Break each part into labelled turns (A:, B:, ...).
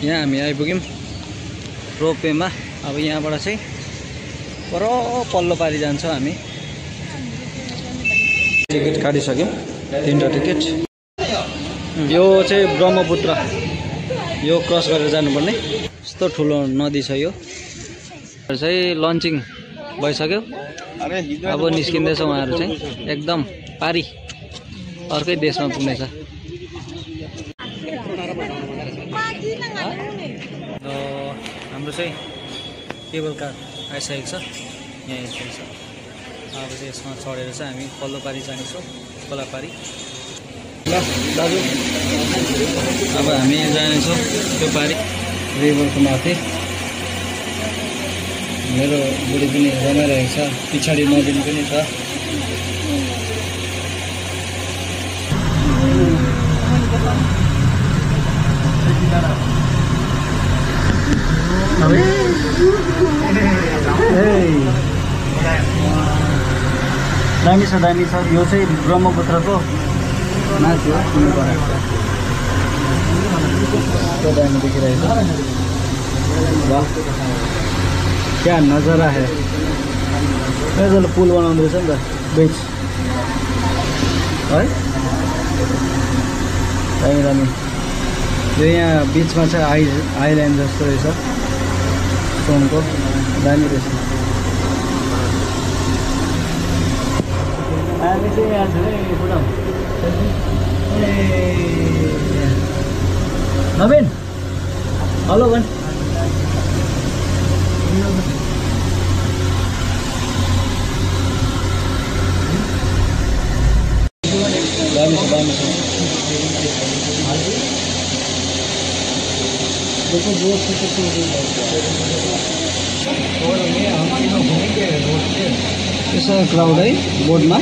A: यहाँ हामी आइपुग्यौँ रोपवेमा। अब यहाँबाट चाहिँ पर पल्लो पारी जान्छौँ हामी। टिकट काटिसक्यौँ, 3टा टिकट। यो चाहिँ ब्रह्मपुत्र, यो क्रस गरेर जानुपर्ने। यस्तो ठुलो नदी छ यो। चाहिँ लन्चिङ भइसक्यो, अब निस्किँदैछ उहाँहरू चाहिँ एकदम पारी अर्कै देशमा पुग्नेछ। हाम्रो चाहिँ केबल कार आइसकेको छ, यहाँ यस्तो छ। अब चाहिँ यसमा चढेर चाहिँ हामी पल्लो पारी जानेछौँ, खोला पारी। ल दाजु, अब हामी जानेछौँ त्यो पारी रिभरको माथि। मेरो बुढी पनि रमाइरहेको छ, पछाडि नदिन पनि छ। दामी छ, दामी छ। यो चाहिँ ब्रह्मपुत्रको माथि हो, कुनै परेको छ। त्यो दामी देखिरहेछ। वाह, क्या नजारा है। यहाँबाट पुल बनाउँदैछ नि त, बिच है। दामी दामी। यो यहाँ बिचमा चाहिँ आइल्यान्ड जस्तो रहेछ, स्टोनको। दामी रहेछ। हामी चाहिँ यहाँ छु है पुरा। नवीन हेलो भन्। दामी छ, दामी छ। यसो क्राउड है बोटमा।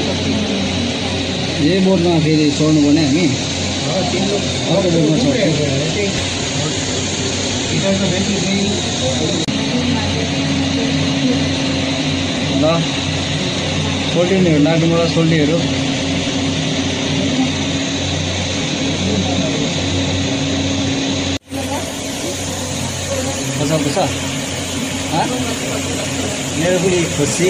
A: यही बोटमा फेरि चढ्नु पर्ने हामी, अर्को बोटमा चढ्छौँ। ल सोल्टिनीहरू लाग्नु मलाई, सोल्टीहरू। कस्तो छ? मेरो पनि खुसी।